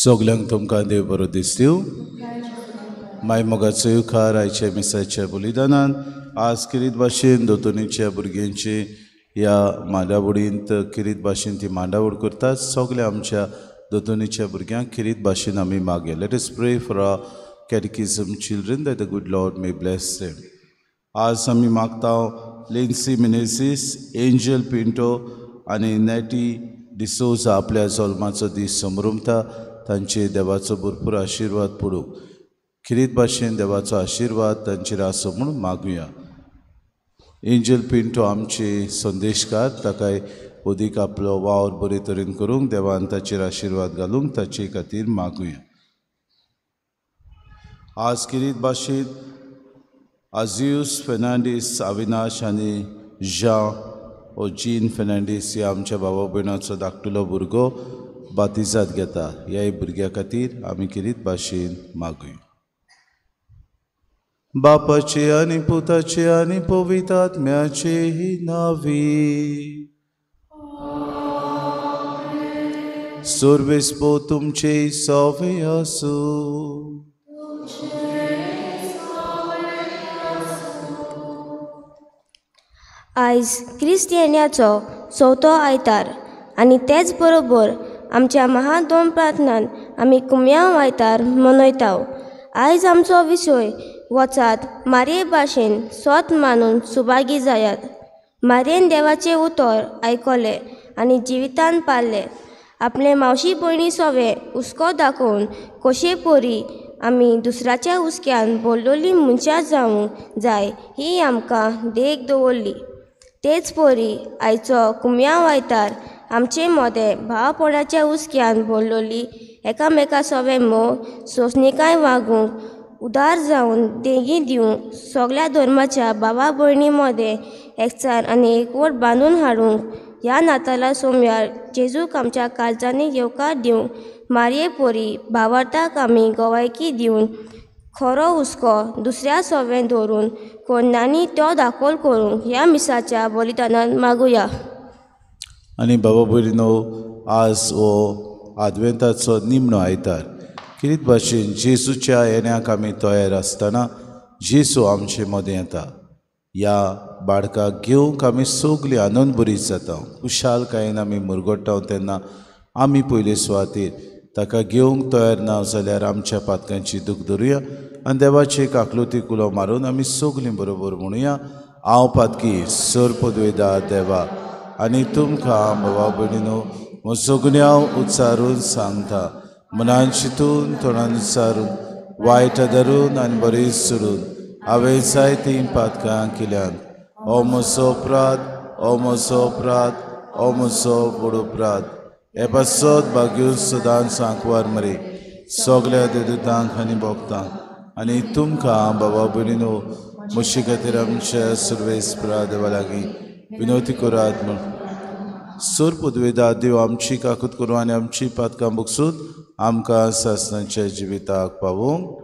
सगल्यांक तुमकां देव बरो दिसता. माय मोगाचो येवकार आयच्या मिसाच्या बलिदानान आज किरीत भाशेन दोतोनीच्या भुरग्यांची ह्या मांडावडींत किरीत भाशेन ती मांडावड करतात. सगल्या आमच्या दोतोनीच्या भुरग्यांक किरीत भाशेन आमी मागया. Let us pray for our catechism children that the good Lord may bless them. आज आमी मागता लेन्सी मिनेसीस, एंजल पिंटो आनी नॅटी डिसोजा आपल्या जल्माचो दीस समरुमता. तांचे देवाचो भरपूर आशिर्वाद पडूं. खिरीत भाशेन देवाचो आशिर्वाद तांचेर आसूं म्हूण मागुया. एंजल पिंटो आमचे संदेशकार, ताकाय अदीक आपलो वावर बरे तरेन करूंक देवान ताचेर आशिर्वाद घालूंक ताचे खातीर मागुया. आज किरीत भाशेन आजियूस फेर्नांडीस, अविनाश आनी जां ओ जीन फेर्नांडीस ह्या आमच्या बाबा भयणाचो धाकटुलो भुरगो बातिजाद घेता. ह्याय भुरग्या खातीर आमी किरीत भाशेन मागुया. बापाचे आनी पुताचे आनी पवित्र आत्म्याचे नांवी. सर्वेस्पो तुमचे सवे आसूं. आयज क्रिस्तियान्याचो चवथो आयतार आनी तेच बरोबर आमच्या महादोम प्रार्थनान आमी कुमयांव आयतार मनयता. आयज आमचो विशय वचात मारये भाशेन स्वत मानून सुभागी जायात. मारयेन देवाचें उतर आयकलें आनी जिवितान पाळ्ळें. आपले मावशी भयणी सोवे हुस्को दाखोवन कशे परी आमी दुसऱ्याच्या हुस्क्यान बोल्लोली मनशां जावंक जाय ही आमकां देख दवरली. तेच परी आयचो कुमयांव आयतार आमचे मदें भावपणाच्या हुस्क्यान भरलोली एकामेका सोवे मोग सोंसणीकाय वागूंक उदार जावन देगी दिवंक सगल्या धर्माच्या भावा भयणी मदें एकचार आनी एकवट बांदून हाडूंक ह्या नाताला सोम्यार जेजूक आमच्या काळजांनी येवकार दिवंक मारये परी भावार्थाक आमी गवायकी दिवन खरो हुस्को दुसऱ्या सोवें दवरून कोणांनी तो दाखल करूंक ह्या मिसाच्या बलिदानान मागुया. आनी बाबा भयणीनो, आज हो आदवेंताचो निमणो आयतार. किरीत भाशेन जेजूच्या येण्याक आमी तयार आसतना जेजू आमचे मदें येता. ह्या बाळकाक घेवंक आमी सगळीं आनंद बरी जाता. खुशालकायेन आमी मुरगट्टा तेन्ना आमी पयले सुवातेर ताका घेवंक तयार ना जाल्यार आमच्या पातकांची दूख धरुया आनी देवाचे काकलुती कुलो मारून आमी सगळीं बरोबर म्हणुया, हांव पातकी सर पदवेदा देवा आनी तुमकां बाबा भयणीनो म्हजो गुन्यांव उच्चारून सांगता. मनान चिंतून तोंडान उच्चारून वायट धरून आनी बरें सोडून हांवें जायतीं पातकां केल्यांत. हो म्हजो अपराध, हो म्हजो अपराध, हो म्हजो व्हड अपराध. हे पासत भाग्यो सदांच सांकवार मरे सगल्या देवदूतांक आनी भक्तांक आनी तुमकां बाबा भयणीनो म्हजे खातीर आमच्या सर्वेस्परा देवा लागीं विनवती करात म्हूण. सोर पदवेदा देव आमची काकूत करूं आनी आमची पातकां बगसून आमकां सासणाच्या जिविताक पावोवंक.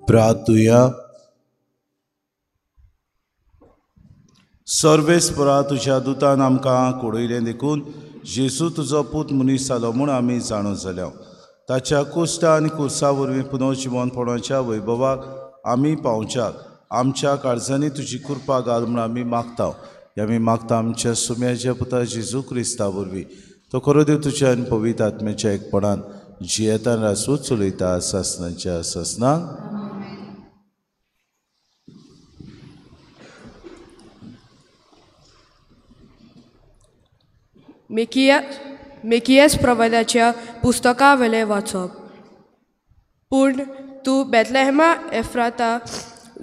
प्रार्थुया. सर्वेस्परा तुज्या दुतान आमकां कोडयलें देखून जेजू तुजो पूत मनीस जालो म्हूण आमी जाणू जाल्या. ताच्या कुश्टा आनी कुर्सा वरवीं पुनर्जिवनपणाच्या वैभवाक आमी पावच्याक आमच्या काळजांनी तुजी कृपा घाल म्हूण आमी मागता. आमी मागता आमच्या सुम्याच्या पुता जेजू क्रिस्ता वरवीं. तो खरो देव तुज्या आनी पवित्र आत्म्याच्या एकपणान जियेतान रासूच चलयता सासनाच्या सासनाक. मेकियस प्रवादाच्या पुस्तका वेलें वाचप. पूण तूं बेतलेहमा एफ्राता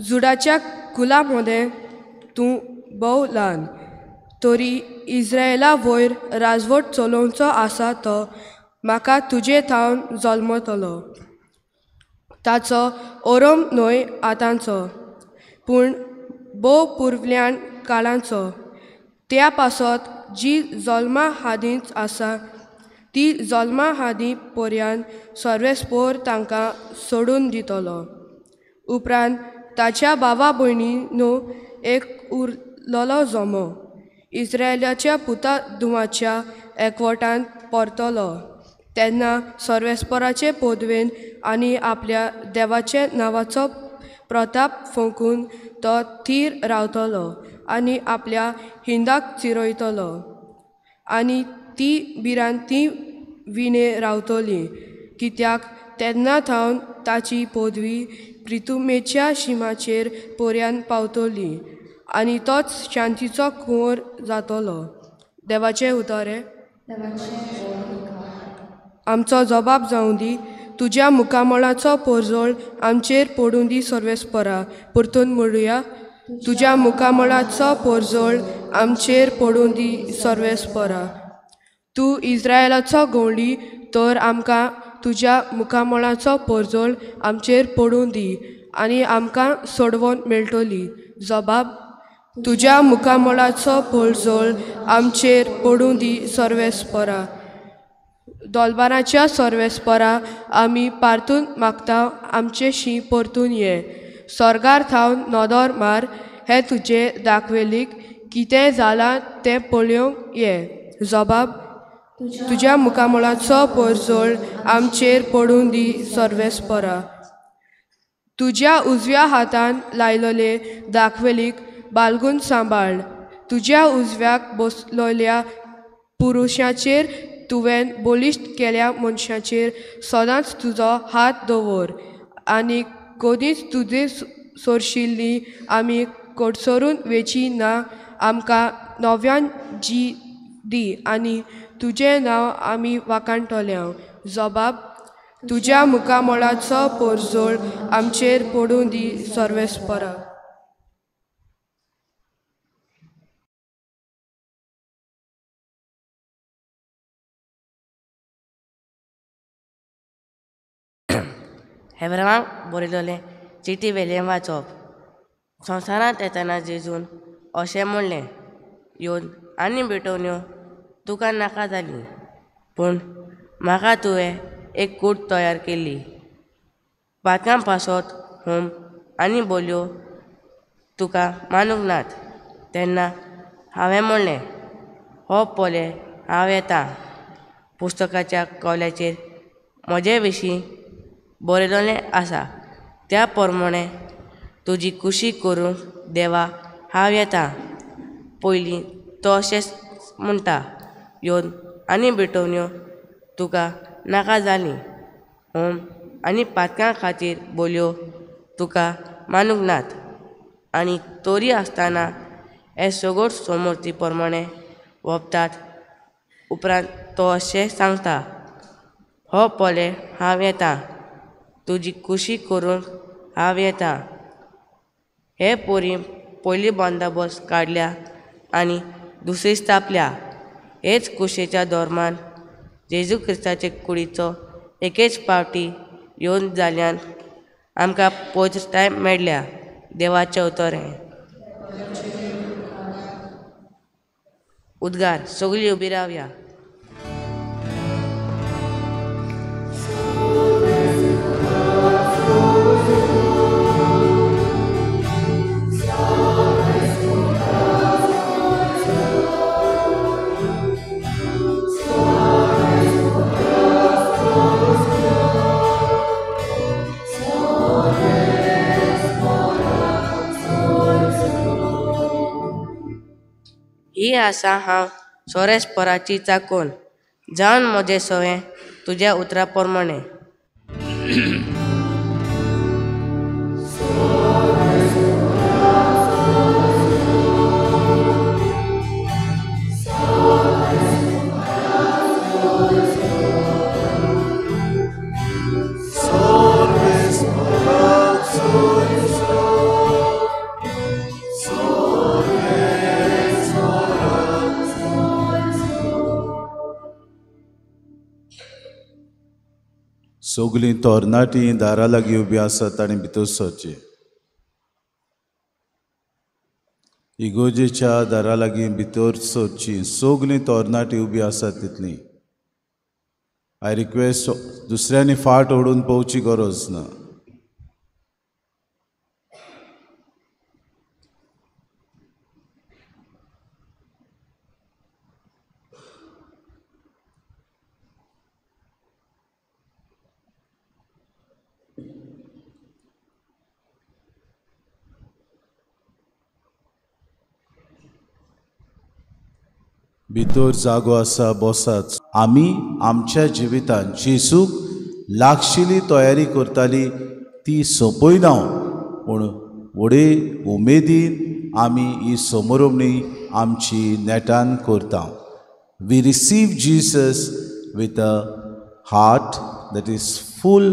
जुडाच्या कुला मदें तूं भोव ल्हान, तरी इस्रायला वयर राजवट चलोवचो आसा तो म्हाका तुजे थावन जल्मतलो. ताचो ओरोम न्हय आतांचो, पूण भोव पुर्वल्यान काळांचो. त्या पासत जी जल्मा हादींच आसा ती जल्मा हादी पर्यान सर्वेस्पोर तांकां सोडून दितलो. उपरांत ताच्या भावा भयणीनो एक उरलेलो जमो इस्रायलाच्या पुता धुवाच्या एकवटांत परतलो. तेन्ना सर्वेस्पराचे पदवेन आनी आपल्या देवाच्या नांवाचो प्रताप फंकून तो थीर रावतलो आनी आपल्या हिंदाक चिरयतलो आनी ती भिरांती विणे रावतली, कित्याक तेन्ना थावन ताची पदवी प्रितुमेच्या शिमाचेर पर्यान पावतली आनी तोच शांतीचो कुंवर जातलो. देवाचें उतर हें. आमचो जबाब जावं दी, तुज्या मुखामळाचो पोरजोळ आमचेर पडूं दी सर्वेस्परा. परतून म्हणुया, तुज्या मुखामळाचो पोरजोळ आमचेर पडूं दी सर्वेस्परा. तूं इस्रायलाचो गवळी तर आमकां तुज्या मुखामळाचो पोरजोळ आमचेर पडूं दी आनी आमकां सोडवून मेळटली. जबाब, तुज्या मुखामळाचो पोरजोळ आमचेर पडूं दी सर्वेस्परा. दोलबाराच्या सर्वेस्परा आमी पारतून मागता आमचे शी परतून ये. स्वर्गार थावन नदर मार, हे तुजे दाखवेलीक कितें जालां तें पळोवंक ये. जबाब, तुज्या मुखामळाचो पोरजोळ आमचेर पडूं दी सर्वेस्परा. तुज्या उजव्या हातान लायलेले दाखवेलीक बालगून सांबाळ. तुज्या उजव्याक बसलेल्या पुरुशाचेर तुवें बळिश्ट केल्या मनशाचेर सदांच तुजो हात दवर आनी कदींच तुजे सोरशिल्ली आमी कडसरून वेची ना. आमकां नव्यान जी दी आनी तुजें नांव आमी वाखाणटले. जबाब, तुज्या मुखामळाचो पोरजोळ आमचेर पडूं दी सर्वेस्परा. हेब्रावांक बरयलेले चिटी वेलें वाचप. संवसारांत येतना जेजून अशें म्हणलें, येवन आनी भेटवण्यो तुका नाका जाली, पूण म्हाका तुवें एक कूड तयार केली. पातकां पासत होम आनी बोलयो तुका मानूंक नात. तेन्ना हांवें म्हणलें, हो पळय हांव येता. पुस्तकाच्या कवल्याचेर म्हजे विशीं बरयलेलें आसा त्या प्रमाणें तुजी कुशी करूंक देवा हांव येता. पयलीं तो अशें म्हणटा, येवन आनी भेटवण्यो तुका नाका जाली, होम आनी पातकां खातीर बोलयो तुका मानूंक नात. आनी तरी आसतना हे सगळ्यो समर्थी प्रमाणें वपतात. उपरांत तो अशें सांगता, हो पळय हांव येता, तुजी कुशी करूंक हांव येता. हे पोरी पयली बंदोबस्त काडल्या आनी दुसरी स्थापल्या. हेच कुशेच्या धर्मान जेजू क्रिस्ताचे कुडीचो एकेच पावटी येवन जाल्यान आमकां पवित्रताय मेळ्ळ्या. देवाचें उतर हें. उद्गार. सगळीं उबी रावया. ही आसा हांव सोरेस्पराची चाकोन जावन म्हजें सवें तुज्या उतरा प्रमाणें. सगलीं तरणाटीं दारा लागीं उबी आसात ताणें भितर सरचें. इगोजेच्या दारा लागीं भितर सरचीं सगलीं तरणाटीं उबी आसात तितलीं. I request, दुसऱ्यांनी फाट ओडून पळोवची गरज ना. भितर जागो आसा, बसात. आमी आमच्या जिवितांत जेजूक लागशिली तयारी करताली ती सोंपयना, पूण व्हडे उमेदीन आमी ही समोरमणी आमची नेटान करता. We receive Jesus with a heart that is full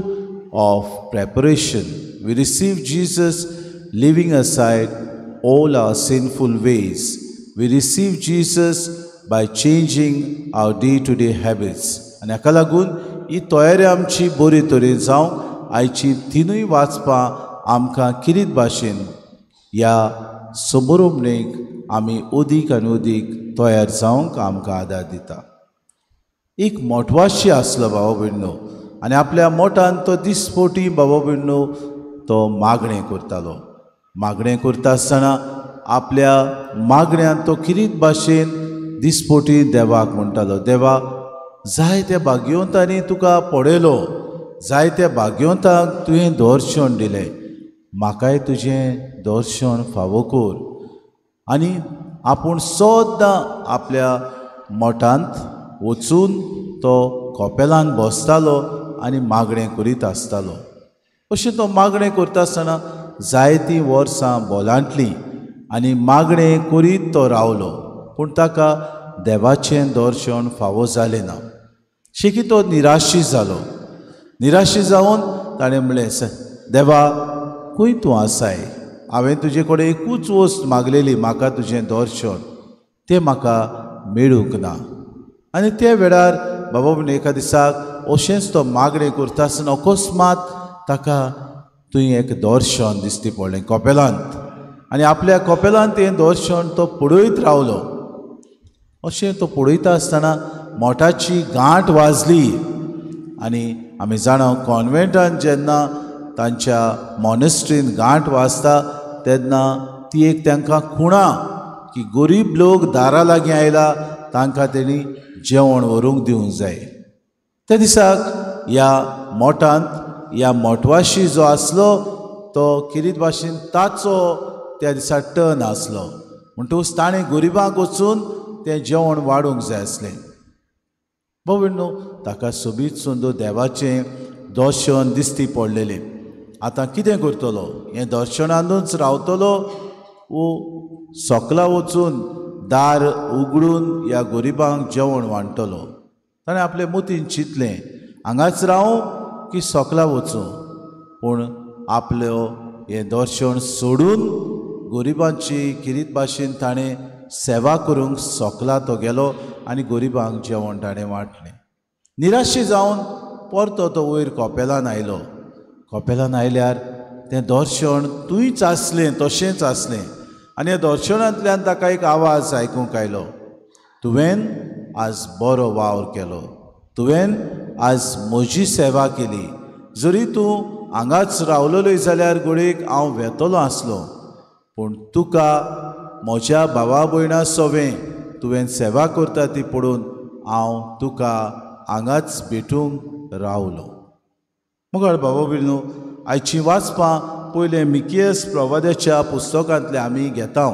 of preparation. We receive Jesus leaving aside all our sinful ways. We receive Jesus by changing our day-to-day habits. आनी हाका लागून ही तयारी आमची बरी तरेन जावंक आयची तिनूय वाचपां आमकां किरीत भाशेन ह्या समोरमणेक आमी अदीक आनी अदीक तयार जावंक आमकां आदार दिता. एक मोटवाशी आसलो बाबा भयणो आनी आपल्या मोठान तो दिसपोटी बाबा भयणो तो मागणें करतालो. मागणें करता आसतना आपल्या मागण्यान तो किरीत भाशेन दिसपोटी देवाक म्हणटालो, देवा जायत्या भाग्यवंतांनी तुका पळयलो, जायत्या भाग्यवंतांक तुवें दर्शन दिलें, म्हाकाय तुजें दर्शन फावो कर. आनी आपूण सद्दां आपल्या मठांत वचून तो कपेलान बसतालो आनी मागणें करीत आसतालो. अशें तो मागणें करता आसतना जायतीं वर्सां बोलांटलीं आनी मागणें करीत तो रावलो, पूण ताका देवाचें दर्शन फावो जालें ना. शेकी तो निराशी जालो. निराशी जावन ताणें म्हणलें, देवा खंय तूं आसाय? हांवें तुजे कडेन एकूच वस्त मागलेली, म्हाका तुजें दर्शन, तें म्हाका मेळूंक ना. आनी त्या वेळार बाबा म्हण एका दिसाक अशेंच तो मागणें करता आसतना अकस्मात ताका थंय एक दर्शन दिसती पडलें कपेलांत, आनी आपल्या कपेलांत तें दर्शन तो पळयत रावलो. अशें तो पळयता आसतना मोठाची गांठ वाजली आनी आमी जाणा कॉन्वेंटान जेन्ना तांच्या मॉनेस्ट्रीन गांठ वाजता तेन्ना ती एक तांकां खुणा की गरीब लोक दारा लागीं आयला तांकां तेणी जेवण व्हरूंक दिवंक जाय. त्या दिसाक ह्या मोठांत ह्या मोटवाशी जो आसलो तो किरीत भाशेन ताचो त्या दिसा टर्न आसलो, म्हणटकूच ताणें गरिबांक वचून तें जेवण वाडूंक जाय आसलें. भाव ताका सोबीत सुंदर देवाचें दर्शन दिसती पडलेलें. आतां कितें करतलो? हें दर्शनानूच रावतलो वो सकला वचून दार उगडून ह्या गरिबांक जेवण वांट्टलो? ताणें आपले मतीन चिंतलें, हांगाच रावूं की सकला वचूं? पूण आपलो हें दर्शन सोडून गरिबांची किरीत भाशेन ताणें सेवा करूंक सकला तो गेलो आनी गरिबांक जेवण ताणें वांटलें. निराशी जावन परतो तो वयर कपेलान आयलो. कपेलान आयल्यार तें दर्शन थंयच आसलें, तशेंच आसलें. आनी ह्या दर्शनांतल्यान ताका एक आवाज आयकूंक आयलो, तुवें आज बरो वावर केलो, तुवें आज म्हजी सेवा केली, जरी तूं हांगाच रावलोय जाल्यार घडयेक हांव वेतलो आसलो, पूण तुका म्हज्या भावा भयणा सोवें तुवें सेवा करता ती पळोवन हांव तुका हांगाच भेटूंक रावलो. मुखार बाबा भयणो आयचीं वाचपां पयलें मिकियस प्रवाद्याच्या पुस्तकांतलें आमी घेता.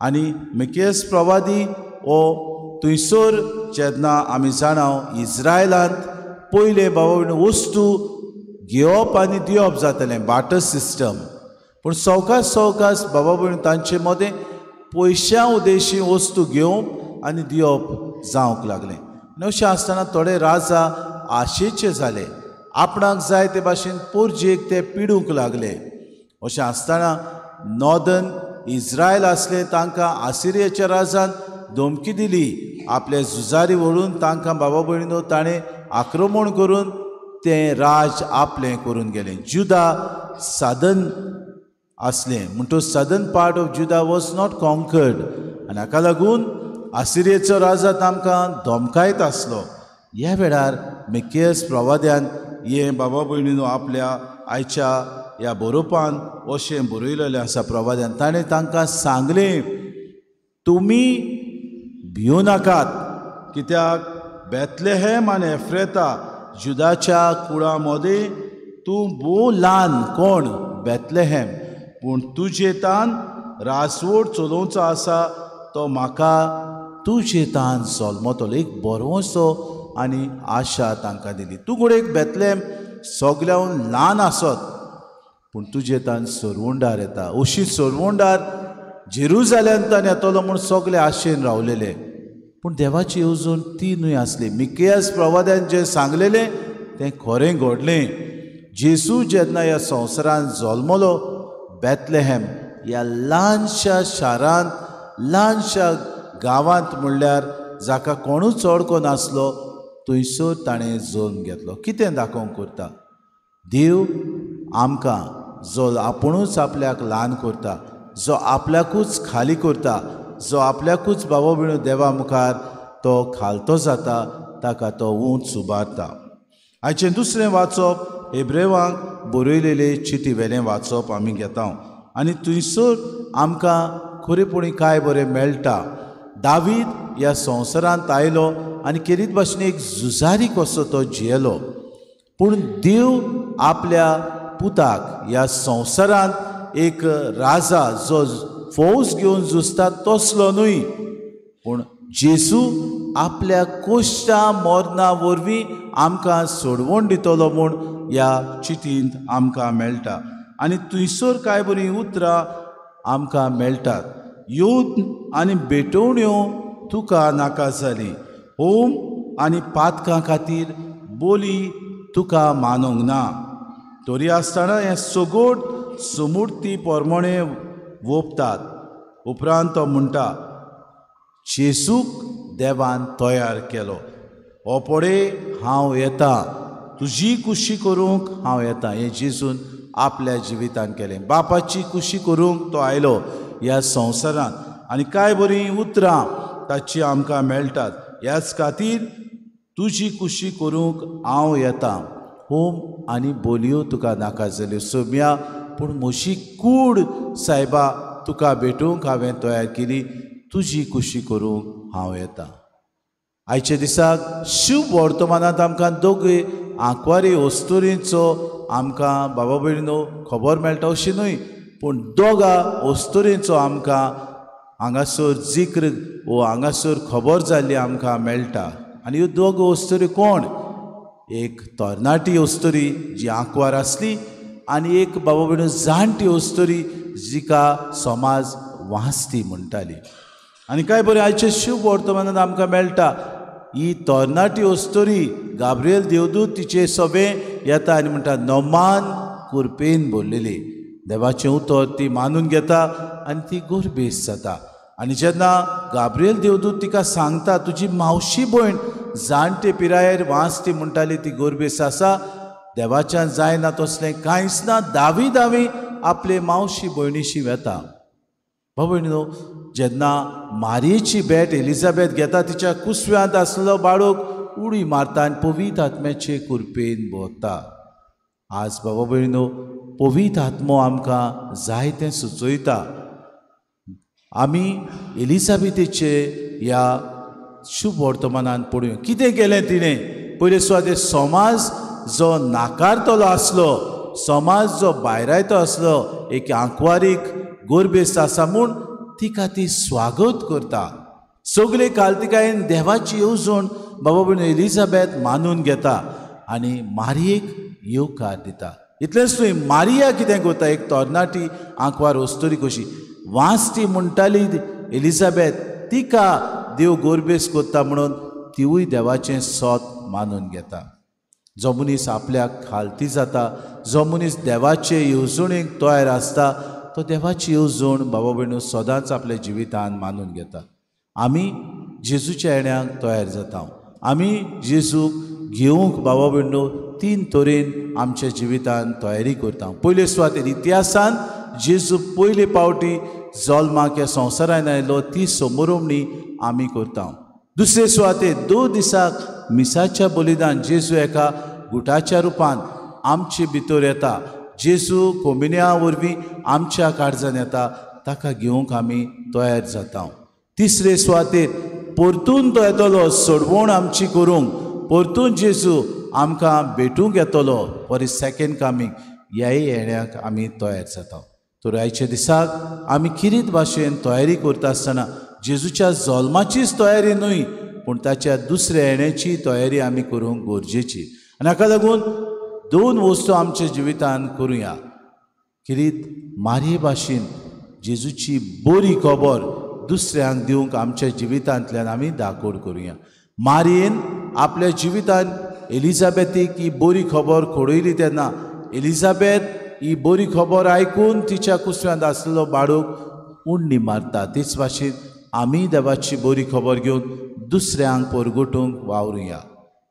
आनी मिकियस प्रवादी हो थंयसर जेन्ना आमी जाणाव इस्रायलांत पयले बाबा भयणीनो वस्तू घेवप आनी दिवप जातालें, बार्टर सिस्टम. पूण सवकास सवकास बाबा भयणीनो तांचे मदें पयशां उद्देशी वस्तू घेवप आनी दिवप जावंक लागलें. आनी अशें आसतना थोडे राजा आशेचे जाले, आपणाक जाय ते भाशेन पोरजेक ते पिडूंक लागले. अशें आसतना नॉर्दर्न इस्रायल आसले तांकां आसिरियाच्या राजान धमकी दिली, आपले झुजारी व्हरून तांकां बाबा भयणीनो ताणें आक्रमण करून तें राज आपलें करून गेलें. जुदा सादन आसलें म्हणटच southern part of Judah was not conquered आनी हाका लागून आसिरियेचो राजा तांकां धमकायत आसलो. ह्या वेळार मिकेयस प्रवाद्यान हें बाबा भयणीनो आपल्या आयच्या ह्या बरोवपान अशें बरयलेलें आसा. प्रवाद्यान ताणें तांकां सांगलें, तुमी भिवं नाकात, कित्याक बेतलेहेम आनी एफ्रेता जुदाच्या कुळां मदें तूं भोव ल्हान कोण बेतलेहेम, पूण तुजे तान रासवड चलोवचो आसा तो म्हाका तुजे तान जल्मतलो. एक बरोसो आनी आशा तांकां दिली. तूं घडये बेतलेहेम सगळ्याहून ल्हान आसत, पूण तुजे तान सरवंडार येता. अशी सरवंडार जेरुजालेमांत येतलो म्हूण सगळे आशेन रावलेले, पूण देवाची येवजण ती न्हय आसली. मिकेयस प्रवाद्यान जें सांगलेलें तें खरें घडलें. जेजू जेन्ना ह्या संवसारांत जल्मलो बेतलेहेम ह्या ल्हानशा शारांत, ल्हानशा गांवांत, म्हणल्यार जाका कोणूच वळखो नासलो थंयसर ताणें जल्म घेतलो. कितें दाखोवंक करता देव आमकां, जो आपुणूच आपल्याक ल्हान करता, जो आपल्याकूच खाली करता, जो आपल्याकूच बाबा भयणीनो देवा मुखार तो खालतो जाता, ताका तो उंच उबारता. आयचें दुसरें वाचप हेब्रेवांक बरयलेले चिटी वेलें वाचप आमी घेता आनी थंयसर आमकां खरेपणी कांय बरें मेळटा. दावीद ह्या संवसारांत आयलो आनी केरीत भाशेन एक झुजारी कसो तो जियेलो, पूण देव आपल्या पुताक ह्या संवसारांत एक राजा जो फौज घेवन झुजता तसलो न्हय, पूण जेजू आपल्या कोश्टा मरणा वरवीं आमकां सोडवण दितलो म्हूण ह्या चिटींत आमकां मेळटा. आनी थंयसर कांय बरीं उतरां आमकां मेळटात. येवन आनी भेटवण्यो तुका नाका जाली, होम आनी पातकां खातीर बोली तुका मानूंक ना, तरी आसतना हें सगोट सुमुर्ती परमणे वोपतात. उपरांत तो म्हणटा, जेजूक देवान तयार केलो, हो पळय हांव येता, तुजी कुशी करूंक हांव येता. हें जेजून आपल्या जिवितान केलें. बापाची कुशी करूंक तो आयलो ह्या संवसारांत आनी कांय बरीं उतरां ताची आमकां मेळटात. ह्याच खातीर तुजी कुशी करूंक हांव येता, होम आनी बोलयो तुका नाका जाल्यो सोम्या, पूण म्हजी कूड सायबा तुका भेटूंक हांवें तयार केली, तुजी कुशी करूंक हांव येता. आयच्या दिसाक शुभ वर्तमानांत आमकां दोगूय आंकवारी अस्तुरींचो आमकां बाबा भयणीनो खबर मेळटा अशी न्हय, पूण दोगा अस्तुरींचो आमकां हांगासर जिक्र वो हांगासर खबर जाल्ली आमकां मेळटा. आनी ह्यो दोग अस्तुरी कोण? एक तरणाटी अस्तुरी जी आंकवार आसली आनी एक बाबा भयणीनो जाणटी अस्तुरी जिका समाज वांचती म्हणटाली. आनी कांय बरें आयचे शुभ वर्तमानांत आमकां मेळटा, ही तरणाटी अस्तुरी गाब्रियल देवदूत तिचे सभें येता आनी म्हणटा, नमान कुरपेन भरलेली. देवाचें उतर ती मानून घेता आनी ती गोरबेस जाता. आनी जेन्ना गाब्रियल देवदूत तिका सांगता, तुजी मावशी भयण जाणटे पिरायेर वांचती म्हणटाली ती गोरबेस आसा, देवाच्यान जायना तसलें कांयच ना, दावी दावी आपले मावशी भयणीशी वेता. भाव भयणीनो, जेन्ना मारयेची भेट एलिझाबेथ घेता, तिच्या कुसव्यांत आसलो बाळूक उडी मारता आनी पवित्र आत्म्याचे कुरपेन भरता. आज बाबा भयणीनो, पवित्र आत्मो आमकां जायतें सुचयता. आमी एलिझाबेथीचे ह्या शुभ वर्तमानान पळोवया कितें केलें तिणें. पयले सुवातेर समाज जो नाकारतलो आसलो, समाज जो भायरायतो आसलो, एक आंकवारीक गोरबेस्त आसा म्हूण तिका ती स्वागत करता. सगळे कालतिकायेन देवाची येवजण बाबा भयणीनो एलिझाबेथ मानून घेता आनी मारयेक येवकार दिता. इतलेंच न्हय, मारिया कितें करता, एक तरणाटी आंकवार अस्तुरी कशी वांचती म्हणटाली एलिझाबेथ, तिका देव गोरबेस करता म्हणून तिवूय देवाचें सोत मानून घेता. जो मनीस आपल्याक खालती जाता, जो मनीस देवाचे येवजणेक तयार आसता, तो देवाची येवजण बाबा भयणीनो सदांच आपल्या जिवितान मानून घेता. आमी जेजूच्या येण्याक तयार जाता. आमी जेजूक घेवंक बाबा भयणीनो तीन तरेन आमच्या जिवितान तयारी करता. पयले सुवातेर इतिहासान जेजू पयले पावटी जल्माक ह्या संवसारान आयलो ती समोरमणी आमी करता. दुसरे सुवातेर 2 दिसाक मिसाच्या बलिदान जेजू एका गुटाच्या रुपान आमचे भितर येता. जेजू कोमिन्या वरवीं आमच्या काळजान येता, ताका घेवंक आमी तयार जाता. तिसरे सुवातेर परतून तो येतलो सोडवण आमची करूंक, परतून जेजू आमकां भेटूंक येतलो फॉर his second coming, ह्याय येण्याक आमी तयार जाता. तर आयच्या दिसाक आमी किरीत भाशेन तयारी करता आसतना जेजूच्या जल्माचीच तयारी न्हय, पूण ताच्या दुसऱ्या येण्याची तयारी आमी करूंक गरजेची. आनी हाका लागून 2 वस्तू आमच्या जिवितान करुया. किरीत मारये भाशेन जेजूची बरी खबर दुसऱ्यांक दिवंक आमच्या जिवितांतल्यान आमी दाखोड करुया. मारयेन आपल्या जिवितान एलिझाबेथीक ही बरी खबर खोडयली तेन्ना एलिझाबेथ ही बरी खबर आयकून तिच्या कुसव्यांत आसलेलो बाळूक उंडी मारता. तेच भाशेन आमी देवाची बरी खबर घेवन दुसऱ्यांक परगटूंक वावरुया.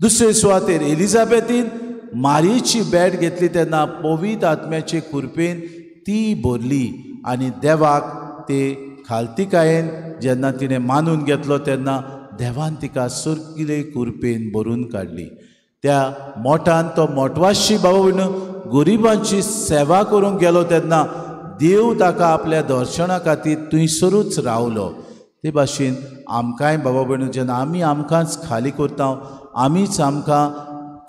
दुसरे सुवातेर एलिझाबेथीन मारयेची भेट घेतली तेन्ना पवित्र आत्म्याचे कृपेन ती भरली आनी देवाक ते खालतिकायेन जेन्ना तिणें मानून घेतलो तेन्ना देवान तिका सुर्गिले कृपेन भरून काडली. त्या मोठान तो मोटवाशी बाबा भयणीनो गरिबांची सेवा करूंक गेलो तेन्ना देव ताका आपल्या दर्शना खातीर थंयसरूच रावलो. ते भाशेन आमकांय बाबा भयणीनो जेन्ना आमी आमकांच खाली करता, आमीच आमकां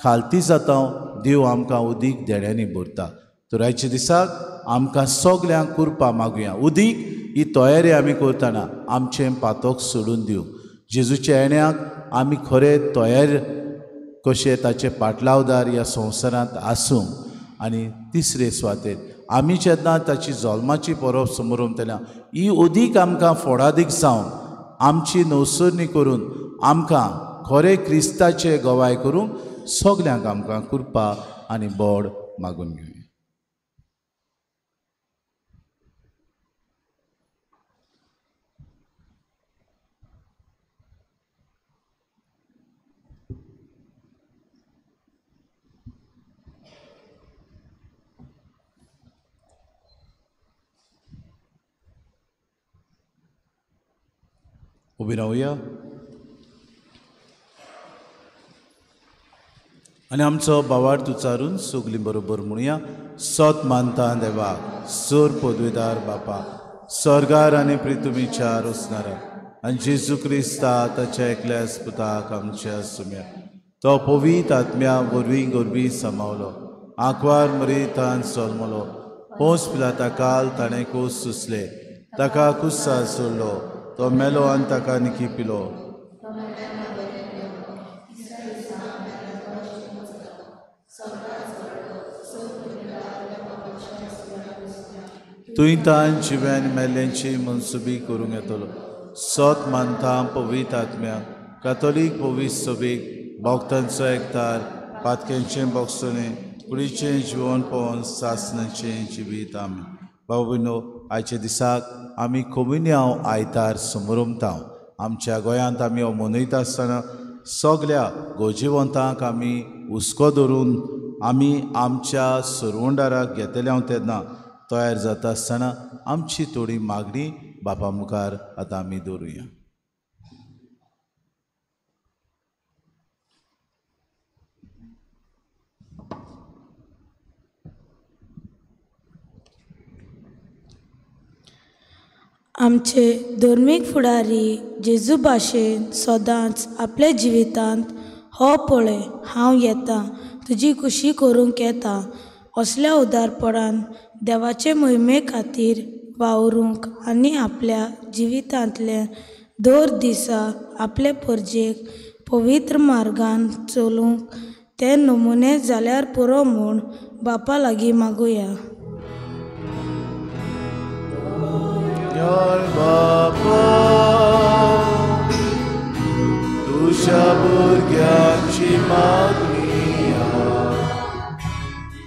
खालती जाता, देव आमकां उदीक देण्यांनी भरता. तर आयच्या दिसाक आमकां सगल्यांक कृपा मागुया. उदीक ही तयारी आमी करतना आमचें पातक सोडून दिवं. जेजूच्या येण्याक आमी खरें तयार कशें ताचे पाटलावदार ह्या संवसारांत आसूं. आनी तिसरे सुवातेर आमी जेन्ना ताची जल्माची परब समोरम तेन्ना ही अदीक आमकां फोडादीक जावन आमची नवसरणी करून आमकां खरें क्रिस्ताचे गवाय करूंक सगल्यांक आमकां कृपा आनी बोड मागून घेवया. उबी रावया आनी आमचो भावार्थ उच्चारून सगलीं बरोबर म्हणुया. सत मानता देवाक, सोर पदवीदार बापा, स्वर्गार आनी पृथ्वीच्या रोसणारा आनी जेजू क्रिस्ता ताच्या एकल्या पुताक आमच्या सुम्या, तो पवित्र आत्म्या वरवीं गोरवी समावलो, आंकवार मरितान सोलमलो, पोंस पिलाता काल ताणें कोस सुसले, ताका कुस्सार सोडलो, तो मेलो आनी ताका निकी पिलो. तुंय तान जिव्यान मेल्ल्यांची मनसुबी करूंक येतलो. सत मानता पवित्र आत्म्या, कातोलीक पवित्र सभेक, भक्तांचो एकतार, पातक्यांचें बोगसणें, कुडीचें जिवन पवन, सासणाचें जिवीत. आमी बाबा भयणो, आयच्या दिसाक आमी कोमिन्यांव आयतार समरमता. आमच्या गोंयांत आमी हो मनयता आसतना सगल्या गोजिवंतांक आमी हुस्को धरून आमी आमच्या सरवंडाराक घेतले हांव तेन्ना तयार जाता आसतना आमची थोडी मागणी बापा मुखार आतां आमी दवरुया. आमचे धर्मीक फुडारी जेजू भाशेन सदांच आपल्या जिवितांत हो पळय हांव येता तुजी खुशी करूंक येता असल्या उदारपणान देवाचे मोहिमे खातीर वावरूंक आनी आपल्या जिवितांतले दर दिसा आपले परजेक पवित्र मार्गान चलूंक ते नमुने जाल्यार पुरो म्हूण बापा लागीं मागुया. बापा तुज्या भुरग्यांची मागणी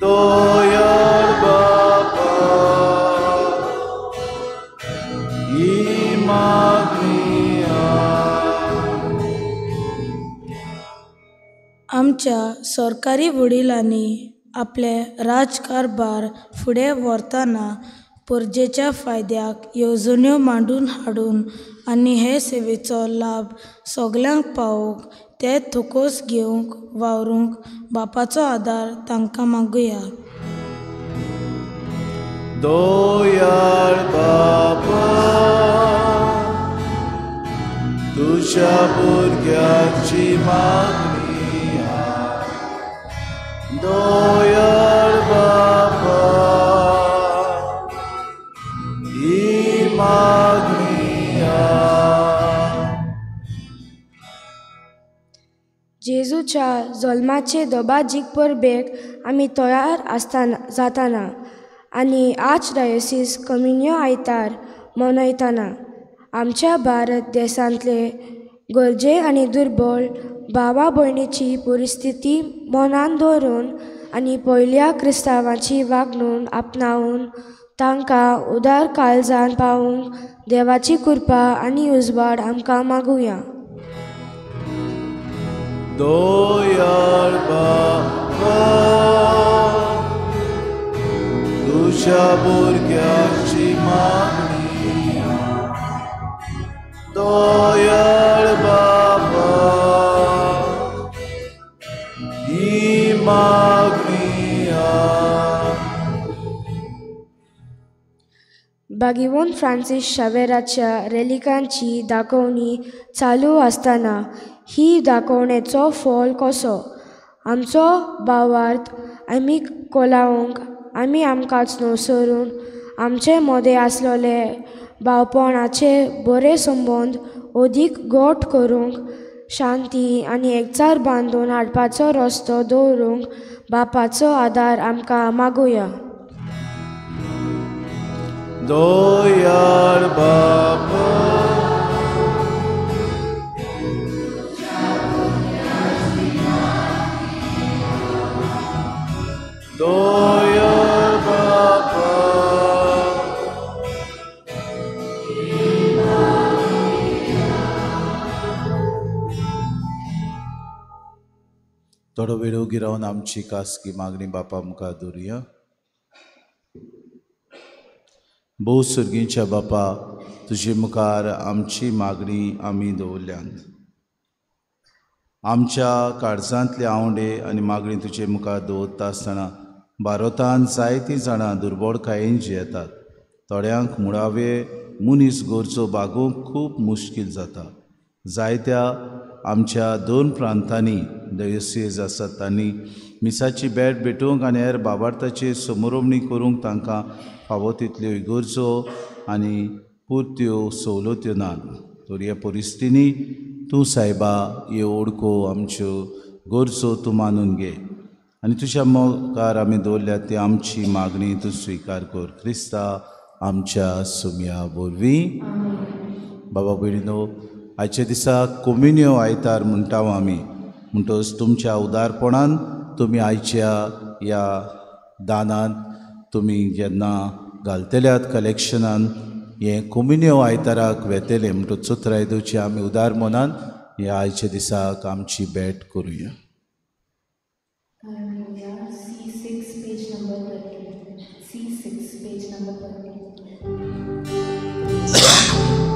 दयाळ बापा ही मागणी. आमच्या सरकारी वडिलांनी आपले राजकारभार फुडें व्हरतना परजेच्या फायद्याक येवजण्यो मांडून हाडून आनी हे सेवेचो लाभ सगल्यांक पावोवंक ते थोकोस घेवंक वावरूंक बापाचो आदार तांकां मागुया. दयाळ बापा तुज्या भुरग्यांची मागणी दयाळ बापा ही मागणी. जेजूच्या जल्माचे दबाजीक परबेक आमी तयार आसतना जाताना आनी आर्च डायोसीस कम्युनियो आयतार मनयतना आमच्या भारत देशांतले गरजे आनी दुर्बळ भावा भयणीची परिस्थिती मनान दवरून आनी पयल्या क्रिस्तांवाची वागणूक आपणावन तांकां उदार काळजान पावूंक देवाची कृपा आनी उजवाड आमकां मागुया. दयाळ बापा तुज्या भुरग्यांची मागणी दयाळ बापा ही मागणी. बागिवोन फ्रांसीस शावेराच्या रेलिकांची दाखोवणी चालू आसतना ही दाखोवणेचो फोल कसो आमचो भावार्थ आमी कोलावंक आमी आमकांच न्हवसरून आमचे मदें आसलेले भावपणाचे बरे संबंद अदीक घट करूंक शांती आनी एकचार बांदून हाडपाचो रस्तो दवरूंक बापाचो आदार आमकां मागुया. दयाळ बापा दयाळ बापा थोडो वेळ ओगी रावन आमची खासगी मागणी बापा मुखार दवरुया. भोव सर्गीच्या बापा तुजे मुखार आमची मागणी आमी दवरल्यात. आमच्या काळजांतले आंवडे आनी मागणी तुजे मुखार दवरता आसतना भारतांत जायतीं जाणां दुर्बळकायेन जियेतात. थोड्यांक मुळावे मनीस गरजो भागोवंक खूब मुश्कील जाता. जायत्या आमच्या दोन प्रांतांनी दयोसीज आसात तांणी मिसाची भेट भेटूंक आनी हेर बाबार्थाची समरोमणी करूंक तांकां फावो तितल्यो इगर्जो आनी पुरत्यो सवलत्यो नात. तर ह्या परिस्थितींनी तूं सायबा ह्यो ओडको आमच्यो गरजो तूं मानून घे आनी तुज्या मुखार आमी दवरल्या ती आमची मागणी तूं स्विकार कर. क्रिस्ता आमच्या सुमया वरवीं. बाबा भयणीनो, आयच्या दिसा कोमिन्यो आयतार म्हणटा आमी, म्हणटकच तुमच्या उदारपणान तुमी आयच्या ह्या दानान तुमी जेन्ना घालतल्यात कलेक्शनान हें कोमिन्यो आयताराक वेतलें म्हणटकच चोत्राय दिवची आमी उदार मनान ह्या आयच्या दिसाक आमची भेट करुया. C6 page number 30. Thank you.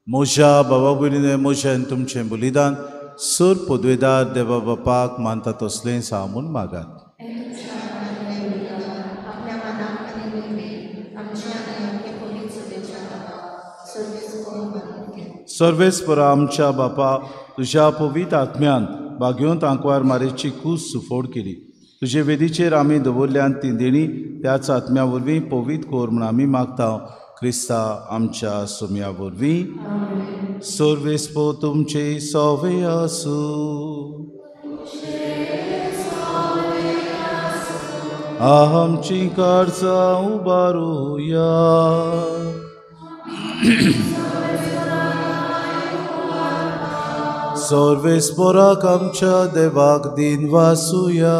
म्हज्या बाबा भयणीने म्हजें तुमचें बलिदान सर पदवेदार देवा बापाक मानता तसलें जावं म्हूण मागात. सर्वेस्परा आमच्या बापा तुज्या पवित्र आत्म्यान बागेवंत आंकवार मारेची कूस सुफोड केली. तुजे वेदीचेर आमी दवरल्यान ती देणी त्याच आत्म्या वरवीं पवित्र कोर म्हूण आमी मागता क्रिस्ता आमच्या सोम्या वरवीं. सर्वेस्पो तुमचे सवे आसूं. आमची काळजां उबारुया. सर्वेस्पराक आमच्या देवाक दिन वासुया.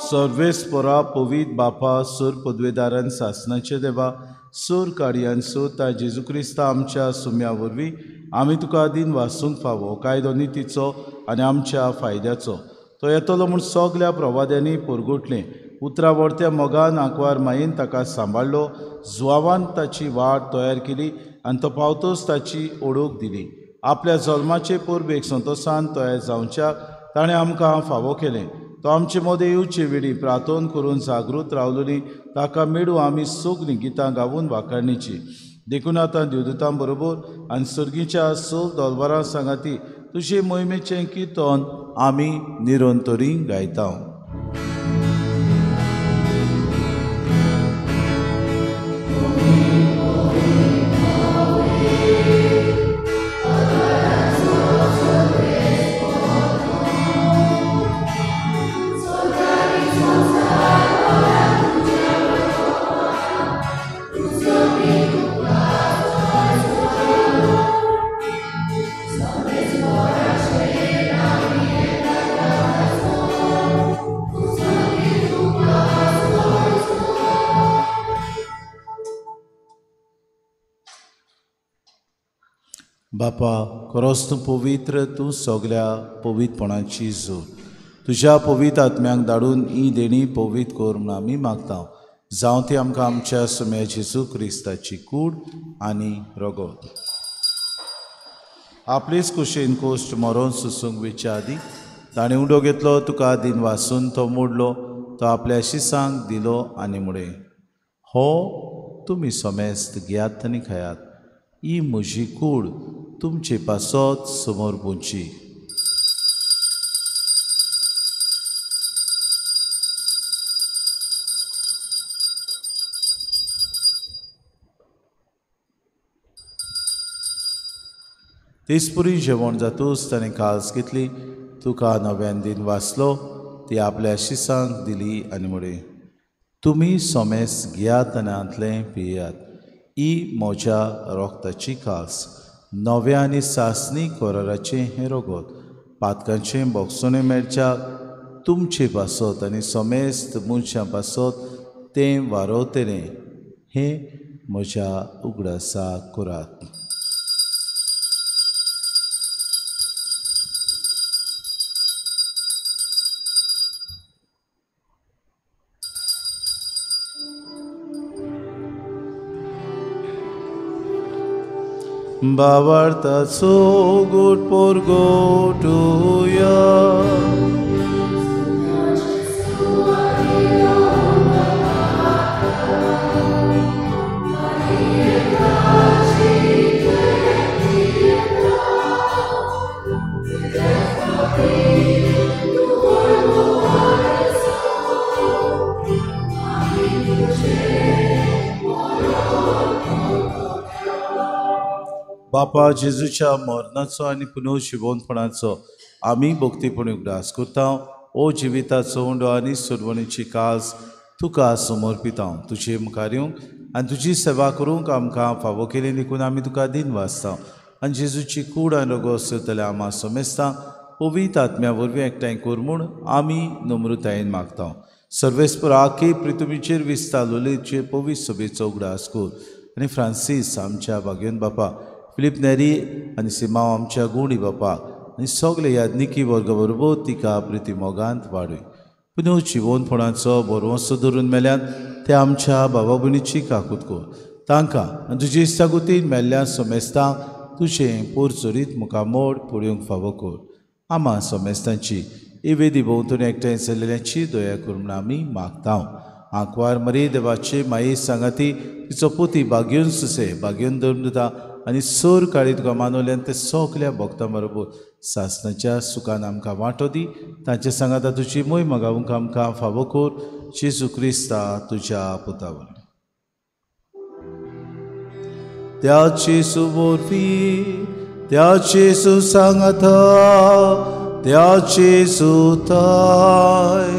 सर्वेस्परा पवित्र बापा सर पदवेदारान सासनाचे देवा सर कार्यान सोता जेजू क्रिस्ता आमच्या सुम्या वरवीं आमी तुका दिन वासूंक फावो कायदो नितीचो आनी आमच्या फायद्याचो तो येतलो म्हूण सगल्या प्रवाद्यांनी परगटलें. उतरां वरत्या मोगान आंकवार मायेन ताका सांबाळ्ळो. जुवावान ताची वाट तयार केली आनी तो पावतोच ताची ओळख दिली. आपल्या जल्माचे परबेक संतोसान तयार जावच्याक ताणें आमकां फावो केलें. तो आमचे मदें येवचे वेळी प्रार्थना करून जागृत रावलोली ताका मेळूं आमी सगळीं गितां गावून वाखाणीची. देखून आतां देवदूतां बरोबर आनी सर्गीच्या स दलबारां सांगाती तुजे मोहिमेचें किर्तन आमी निरंतरी गायता. बापा खरोच तूं पवित्र, तूं सगल्या पवित्रपणाची जोड. तुज्या पवित्र आत्म्यांक धाडून ही देणी पवित्र कर म्हूण आमी मागता. जावं ती आमकां आमच्या सुम्या जेजू क्रिस्ताची कूड आनी रगत. आपलेच कुशेन कोश्ट मरोन सुसूंक वेच्या आदी ताणें उडो घेतलो, तुका दिन वासून तो मोडलो, तो आपल्या शिसांक दिलो आनी मुळे हो तुमी समेस्त घेयात आनी खायात, ही म्हजी कूड तुमचे पासत समोर पुंची. तेचपुरी जेवण जातूच ताणें काल्स घेतली, तुका नव्यान दिन वाचलो, ती आपल्या शिसांक दिली आनी म्हळें तुमी सोमेस घेयात आनी हांतलें पियात, ही म्हज्या रोगताची काल्स, नव्या आनी सासणी कराराचें हें रगत, पातकांचें बोगसणें मेळच्याक तुमचे पासत आनी समेस्त मनशां पासत तें वारवतलें, हें म्हज्या उगडासाक करात. भावार्थाचो गोट पोरगोटुया. बापा जेजूच्या मरणाचो आनी पुनर्जिवंतपणाचो आमी भक्तीपणी उगडास करता. ओ जिविताचो उंडो आनी सोडवणीची काज तुका समर्पिता. तुजे मुखार येवंक आनी तुजी सेवा करूंक आमकां फावो केली देखून आमी तुका दिन वाचता. आनी जेजूची कूड आनी रगत सोदतल्या आमा समेस्तां पवित्र आत्म्या वरवीं एकठांय कर म्हूण आमी नम्रतायेन मागता. सर्वेस्पर आखे पृथ्वीचेर विस्तारलेचे पवित्र सभेचो उगडास कर आनी फ्रांसीस आमच्या भाग्यन बापा, फिलीप नेरी आनी सिमांव आमच्या गुणी बापा आनी सगळे याज्ञिकी वर्ग बरोबर तिका प्रिती मोगांत वाडय. पुनः जिवनपणाचो बरोवंसो धरून मेल्यान ते आमच्या बाबा भयणीची काकूत कर. तांकां आनी तुजी इस्तागुतीन मेल्ल्या सोमेस्तांक तुजें पोरचोरीत मुखामोड पळोवंक फावो कर. आमा सोमेस्तांची ही वेदी भोंवतणी एकठांय जाल्ल्याची दया कर म्हूण आमी मागता. आंकवार मरी देवाचे माये सांगाती तिचो पोती बागेवन सुसे बागेवन धर्म दिता आनी सोर काळी तुका मानवल्यान ते सगल्या भक्तां बरोबर सासणाच्या सुखान आमकां वांटो दी. तांचे सांगाता तुजी मोय मागावंक आमकां फावो कर. जेजू क्रिस्ता तुज्या पुता वरवीं. त्या जेजू वरवीं, त्या जेजू सांगाता, त्या जेजू ताय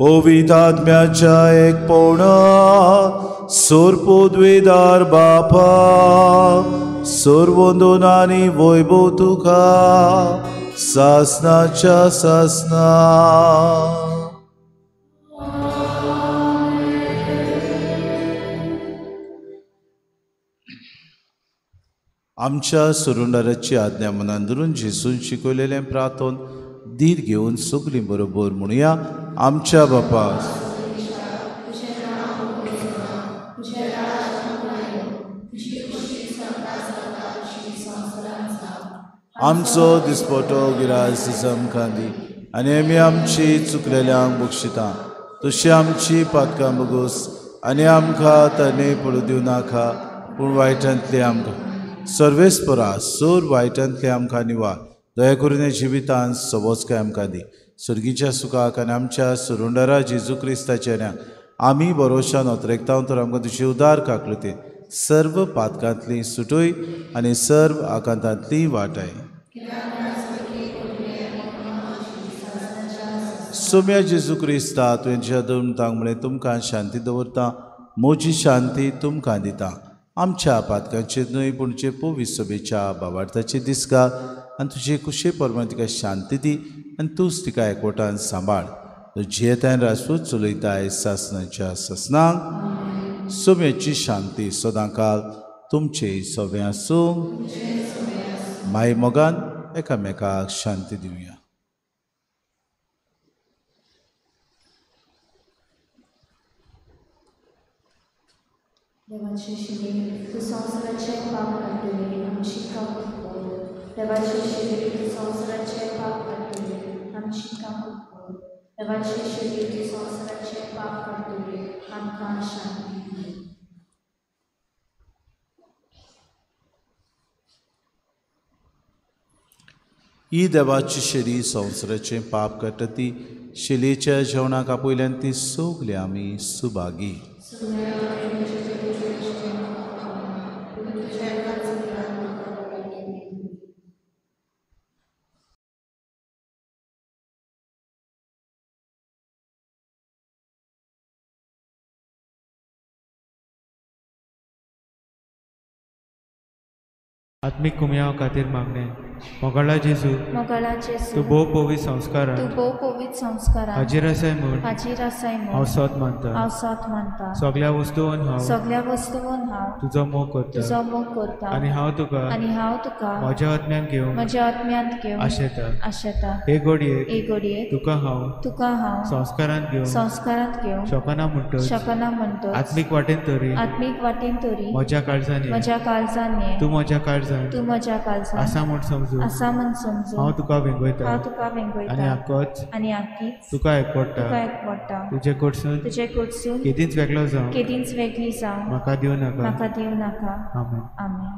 पवित्र आत्म्याच्या एकपणात सोरपोद्वेदार बापा सर्वंदून आनी वैभव तुका सासनाच्या सासना. आमच्या सुरुंडाराची आज्ञा मनान धरून जेजून शिकयलेलें प्रार्थन धीर घेवन सगळीं बरोबर म्हणुया. आमच्या बापा, आमचो दिसपटो गिरास आमकां दी आनी आमी आमची चुकलेल्यांक बक्षिता तशी आमची पातकां बगोस आनी आमकां तरणे पडूं दिवं नाका पूण वायटांतली आमकां सर्वेस्परा सोर वायटांतले आमकां निवार. दया करून जिवितांत सोबोचकाय आमकां दी. सर्गीच्या सुखाक आनी आमच्या सुरुंडारा जेजू क्रिस्ताच्या न्याक आमी बरोशान अत्रेकता तर आमकां तुजी उदार काकलुती सर्व पातकांतली सुटूय आनी सर्व आकांतांतली वाटाय. सोम्या जेजू क्रिस्ता तुवें ज्या दोन म्हळें तुमकां शांती दवरता, म्हजी शांती तुमकां दिता. आमच्या पातकांचेर न्हय पूण जे पवित्र सभेच्या बाबार्थाचे दिसका आनी तुजे कुशे प्रमाण तिका शांती दी आनी तूंच तिका एकवटान सांबाळ. जियेतान राजपूत चलयताय सासनाच्या सासनाक. सोम्याची शांती सदांकाल तुमचे सगळें आसूं. माय मोगान एकामेकाक शांती दिवया. देवाचे शिरे तूं संवसाराचें पाप काडटली आमची काकूत कर. देवाचे शिरे तूं संवसाराचें पाप काडटली आमची काकूत कर. देवाचे शिरे तूं संवसाराचें पाप काडटली आमकां शांती दी. ही देवाची शेरी संवसाराचें पाप काडटा ती शेलेच्या जेवणाक आपयल्यान ती सगळीं आमी सुभागी. आत्मीक कुमयाव खातीर मागणें. मोगाळा जेजू, मोगाळा जेजू, तूं भोव पवित्र संस्कारान, तूं भोव पवित्र संस्कारान हाजीर आसाय म्हूण, हाजीर आसाय म्हूण हांव सत मानता, हांव सत मानता. सगळ्या वस्तून हांव, सगळ्या वस्तून हांव तुजो मोग करता, तुजो मोग करता आनी हांव तुका, आनी हांव तुका म्हज्या आत्म्यांत घेवन, म्हज्या आत्म्यांत घेवन आशेता, आशेता. हे घडयेक, हे घडयेक तुका हांव, तुका हांव संस्कारांत घेवन, संस्कारांत घेवन शकना म्हणटच, शकना म्हणटच आत्मीक वाटेन तरी, आत्मीक वाटेन तरी म्हज्या काळजान, म्हज्या काळजान तूं म्हज्या काळजान, तूं म्हज्या काळजान आसा म्हूण समजून, आसा म्हूण समजून हांव तुका वेंगयता, हांव तुका वेंगयता आनी आकोच, आनी आकीच तुका एकवडटा, तुका एकवडटा. तुजे कडसून, तुजे कडसून केदींच वेगळो जावं, केदींच वेगळी जावं म्हाका दिवं नाका, म्हाका दिवं नाका. आमेन. आमेन.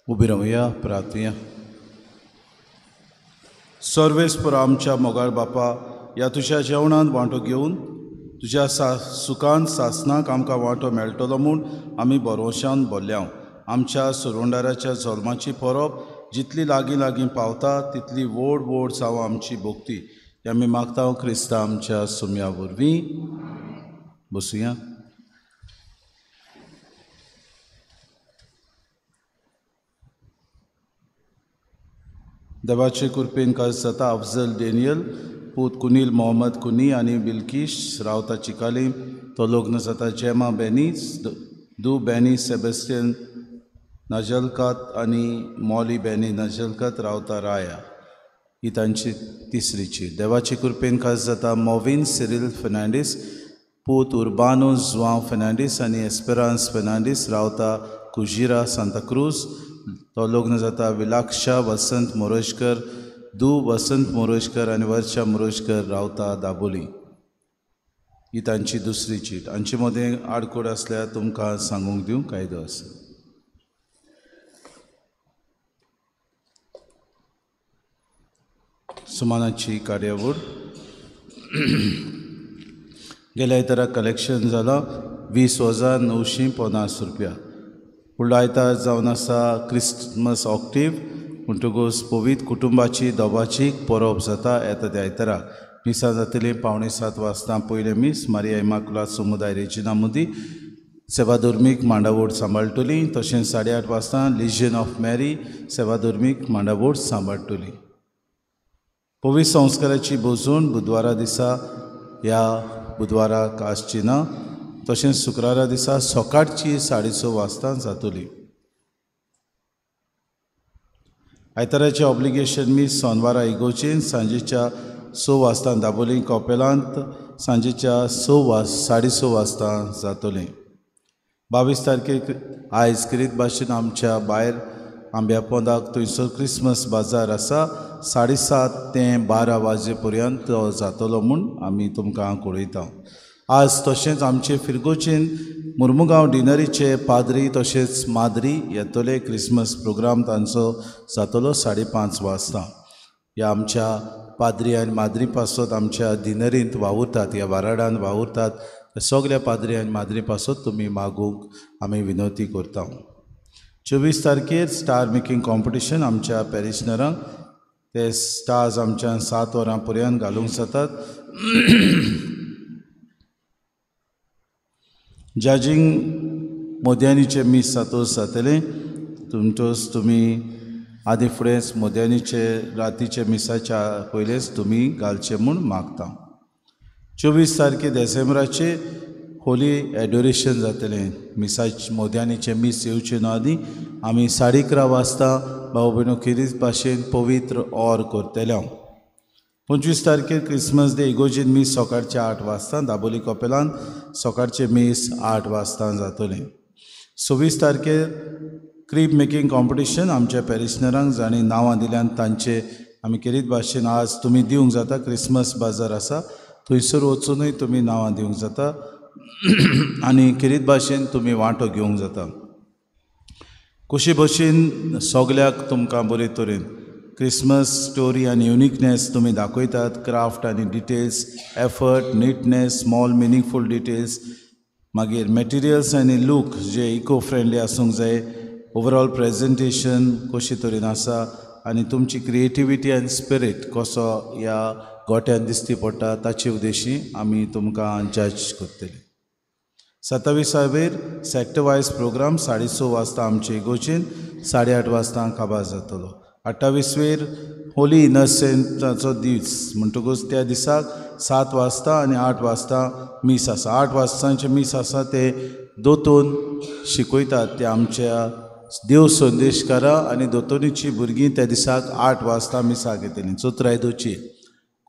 उबी रावया प्रार्थुया. सर्वेस्पर आमच्या मोगाळ बापा, ह्या तुज्या जेवणांत वांटो घेवन तुज्या सुखान सासनाक आमकां वांटो मेळटलो म्हूण आमी भरवशान भरल्या. आमच्या सुरुंडाराच्या जल्माची परब जितली लागीं लागीं पावता तितली व्हड व्हड जावं आमची भक्ती. आमी मागता क्रिस्ता आमच्या सुम्या वरवीं. बसुया. देवाचे कृपेन काज जाता अफजल डेनियल पूत कुनील मोहम्मद कुनी आनी बिल्किश रावता चिकाली. तो लग्न जाता जेमा बेनीस दू बेनी सेबेस्टियन नजलकात आनी मॉली बेनी नजलकात रावता राया. ही तांची तिसरी चीट. देवाचे कृपेन खास जाता मोविन सिरील फेर्नांडीस पूत उर्बानो जुआंव फेर्नांडीस आनी एस्पेरांस फेर्नांडीस रावता कुजिरा सांताक्रूज. तो लग्न जाता विलाक्षा वसंत मोरोजकर दू वसंत मोरोजकर आनी वर्षा मोरोजकर रावता दाबोली. ही तांची दुसरी चीट. हांचे मदें आडकोड आसल्यार तुमकां सांगूंक दिवंक कायदो आसा. सुमानाची कार्यावळ गेल्या आयतारा कलेक्शन जालां 20,950 रुपया. फुडलो आयतार जावन आसा क्रिस्मस ऑक्टीव म्हणटकूच पवित्र कुटुंबाची दोबाची परब जाता येता त्या आयतारा. मिसां जातलीं 6:45 वाजता पयलें मीस मारिया इमाकुलाद समुदाय रेजिना मोदी सेवा धर्मीक मांडावोड सांबाळटली. तशेंच 8:30 वाजता लिजन ऑफ मॅरी सेवा धर्मीक मांडावोड सांबाळटली. पवित्र संस्काराची भोजून बुधवारा दिसा ह्या बुधवाराक आसची ना. तशेंच शुक्रारा दिसा सकाळची 6:30 वाजता जातली. आयताराचें ऑब्लिगेशन मीस सोनवारा इगोर्जेन सांजेच्या 6 वाजता दाबोली कॉपेलांत सांजेच्या 6:30 वाजता जातलें. 22 तारखेक आयज किरीत भाशेन आमच्या भायर आंब्या पोंदाक थंयसर क्रिसमस बाजार आसा. 7:30 ते 12 वाजे पर्यंत तो जातलो म्हूण आमी तुमकां कळयता. आज तशेंच आमचे फिरगोचेन मुर्मुगांव डिनरीचे पाद्री तशेंच माद्री येतले. क्रिसमस प्रोग्राम तांचो जातलो 5:30 वाजता. ह्या आमच्या पाद्री आनी माद्री पासत आमच्या डिनरींत वावुरतात, ह्या वाराडान वावुरतात. सगल्या पाद्री आनी माद्री पासत तुमी मागूंक आमी विनवती करता. 24 तारखेर स्टार मेकिंग कॉम्पिटिशन आमच्या पॅरिशनरांक ते स्टार्स आमच्या 7 वरां पर्यंत घालूंक जातात. जजींग मोद्यानीचें मीस सातोस जातलें. तुमचोच तुमी आदी फुडेंच मोद्यानीचे रातीचे मिसाच्या पयलेच तुमी घालचे म्हूण मागता. 24 तारखे देसेंब्राचे होली एडोरेशन जातलें. मिसाचे मोद्यानीचें मीस येवचें न्हू आदी आमी 11:30 वाजता भाव भयणो खेरीज भाशेन पवित्र ऑर करतले. 25 तारखेर क्रिसमस डे इगोर्जेन मीस सकाळचे 8 वाजता दाबोली कपेलान सकाळचें मीस 8 वाजता जातलें. 26 तारखेर क्रीब मेकिंग कॉम्पिटिशन आमच्या पॅरिशनरांक जांणी नांवां दिल्यान तांचे आमी खेरीत भाशेन आज तुमी दिवंक जाता. क्रिसमस बाजार आसा थंयसर वचुनूय तुमी नांवां दिवंक जाता आनी खेरीत भाशेन तुमी वांटो घेवंक जाता. कशी भशेन सगल्याक तुमकां बरे तरेन क्रिसमस स्टोरी आनी युनिकनेस तुमी दाखयतात. क्राफ्ट आनी details, effort, neatness, small meaningful details, मागीर मटेरियल्स आनी लूक जे इको फ्रेंडली आसूंक जाय, ओवरऑल प्रेजेंटेशन कशे तरेन आसा आनी तुमची क्रिएटिविटी आनी स्पिरीट कसो ह्या गोट्यान दिसती पडटा ताचे उद्देशी आमी तुमकां जज करतले. 27 सेक्टर वायज प्रोग्राम 6:30 वाजता आमचे इगोर्जेन 8:30 वाजता काबार जातलो. 28 होली इनोसेंटाचो दीस म्हणटकूच त्या दिसाक 7 वाजता आनी 8 वाजता मीस आसा. 8 वाजतांचें मीस आसा ते दोतोन शिकयतात ते आमच्या देव संदेशकारा आनी दोतोनीची भुरगीं त्या दिसाक 8 वाजता मिसाक येतलीं. चोत्राय दोची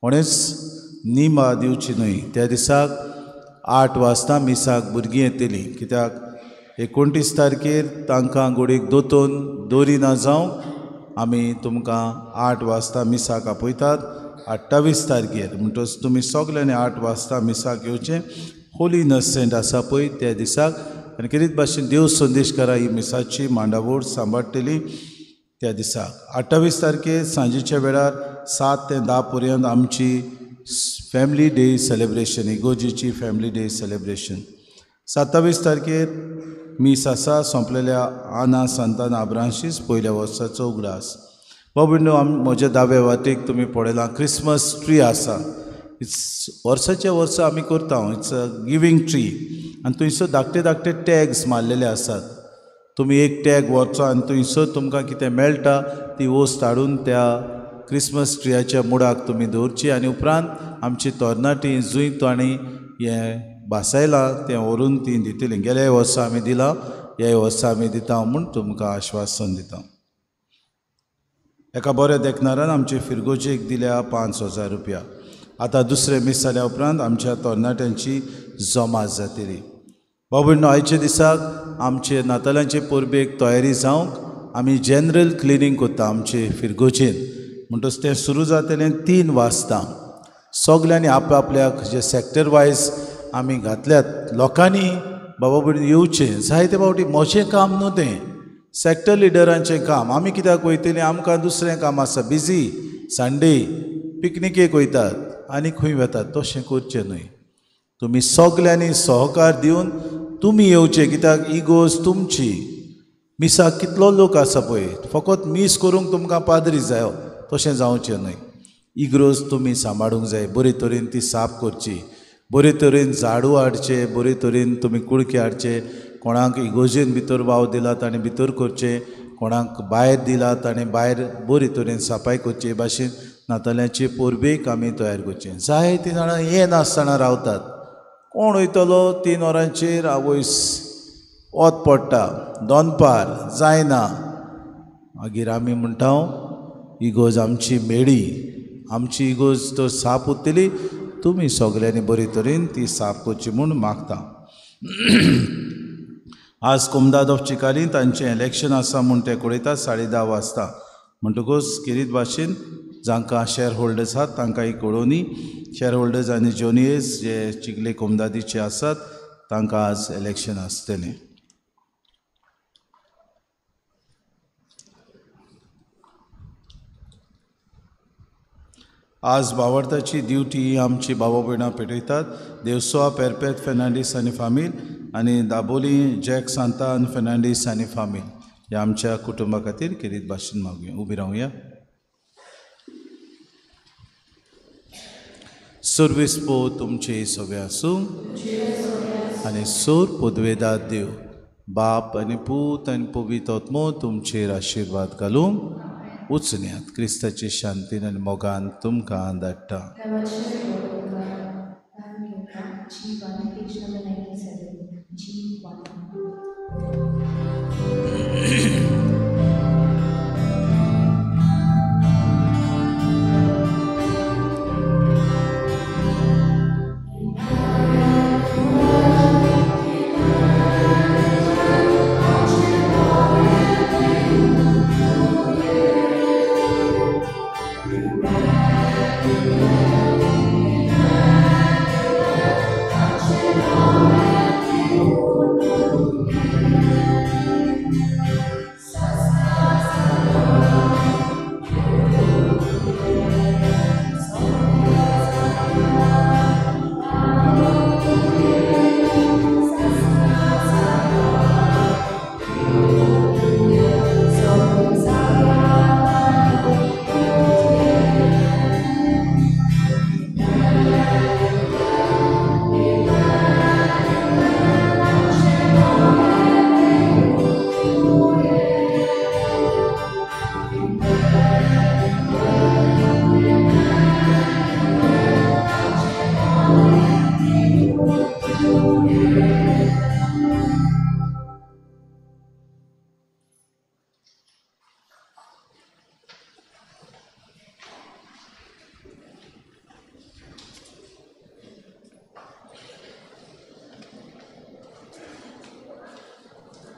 कोणेच निमा दिवची न्हय. त्या दिसाक 8 वाजता मिसाक भुरगीं येतलीं कित्याक 29 तारखेर तांकां गोडीक दोतोन दोरी ना जावंक आमी तुमकां 8 वाजता मिसाक आपयतात 28 तारखेर. म्हणटकच तुमी सगल्यांनी 8 वाजता मिसाक येवचें. होली इनोसेंट आसा पळय त्या दिसाक आनी खेरीत भाशेन देव संदेशकारा ही मिसाची मांडावळ सांबाळटली त्या दिसाक. 28 तारखेर सांजेच्या वेळार 7 ते 10 पर्यंत आमची फॅमिली डे सेलिब्रेशन, इगोर्जेची फॅमिली डे सेलिब्रेशन. 27 तारखेर मीस आसा सोंपलेल्या आना सांतान आब्रांशीस पयल्या वर्साचो उगडास. बाबू म्हज्या दाव्या वाटेक तुमी पळयलां क्रिसमस ट्री आसा. It's वर्साच्या वर्सा आमी करता. It's a giving tree आनी थंयसर धाकटे धाकटे टॅग्स मारलेले आसात. तुमी एक टॅग व्हरचो आनी थंयसर तुमकां कितें मेळटा ती वस्त हाडून त्या क्रिसमस ट्रियाच्या मुळाक तुमी दवरची आनी उपरांत आमची तरणाटी जंय तांणी हें भासायलां तें व्हरून ती दितली. गेल्या वर्सा आमी दिलां, ह्याय वर्सा आमी दिता म्हूण तुमकां आश्वासन दिता. एका बऱ्या देखणारान आमचे फिरगोजेक दिल्या 5,000 रुपया. आतां दुसरें मीस जाल्या उपरांत आमच्या तरणाट्यांची जमा जातली. बाबू आयच्या दिसाक आमचे नातालांचे परबेक तयारी जावंक आमी जनरल क्लिनींग करता आमचे फिरगोजेन. म्हणटकच तें सुरू जातलें 3 वाजता. सगल्यांनी आपआपल्याक जे सेक्टर वायज आमी घातल्यात लोकांनी बाबा भयणी येवचें. जायते फावटी म्हजें काम न्हू तें, सेक्टर लिडरांचें काम. आमी कित्याक वयतलीं, आमकां दुसरें काम आसा, बिजी संडे पिकनिकेक वयतात आनी खंय वतात. तशें करचें न्हय. तुमी सगल्यांनी सहकार दिवन तुमी येवचें कित्याक इगोर्ज तुमची. मिसाक कितलो लोक आसा पळय, फकत मीस करूंक तुमकां पाद्री जायो तशें जावचें न्हय. इगरोज तुमी सांबाळूंक जाय, बरे तरेन ती साफ करची, बरे तरेन झाडू हाडचें, बरे तरेन तुमी कुडके हाडचे. कोणाक इगोर्जेन भितर वाव दिला ताणें भितर करचें, कोणाक भायर दिला ताणें भायर बरे तरेन सफाय करची. हे भाशेन नातालांचे परबेक आमी तयार करचें. जायतीं जाणां येनासतना रावतात. कोण वयतलो 3 वरांचेर आवयस वत पडटा, दनपार जायना. मागीर आमी म्हणटा इगोर्ज आमची मेळी, आमची इगोर्ज तर साफ उरतली. तुमी सगल्यांनी बरे तरेन ती साफ करची म्हूण मागता. आज कोमदाद ऑफ चिकाली तांचें इलेक्शन आसा म्हूण ते कळयतात 10:30 वाजता. म्हणटकूच खेरीत भाशेन जांकां शेअर होल्डर्स आसात तांकां ही कळोवणी. शेअर होल्डर्स आनी ज्युनियर्स जे चिखले कोमदादीचे आसात तांकां आज इलेक्शन आसतलें. आज बावडताची ड्युटी आमची बाबा भयणां पेटयतात. देवसोआ पेरपेत फेर्नांडीस आनी फामील आनी दाबोली जॅक सांता आनी फेर्नांडीस आनी फामील ह्या आमच्या कुटुंबा खातीर खेरीत भाशेन मागुया. उबी रावया. सर्वीस पो तुमचे सगळे आसूं आनी सोर पुदवेदार देव बाप आनी पूत आनी पवित्र आत्मो तुमचेर आशिर्वाद घालूंक उचन्यात. क्रिस्ताचे शांतीन आनी मोगान तुमकां धाडटा.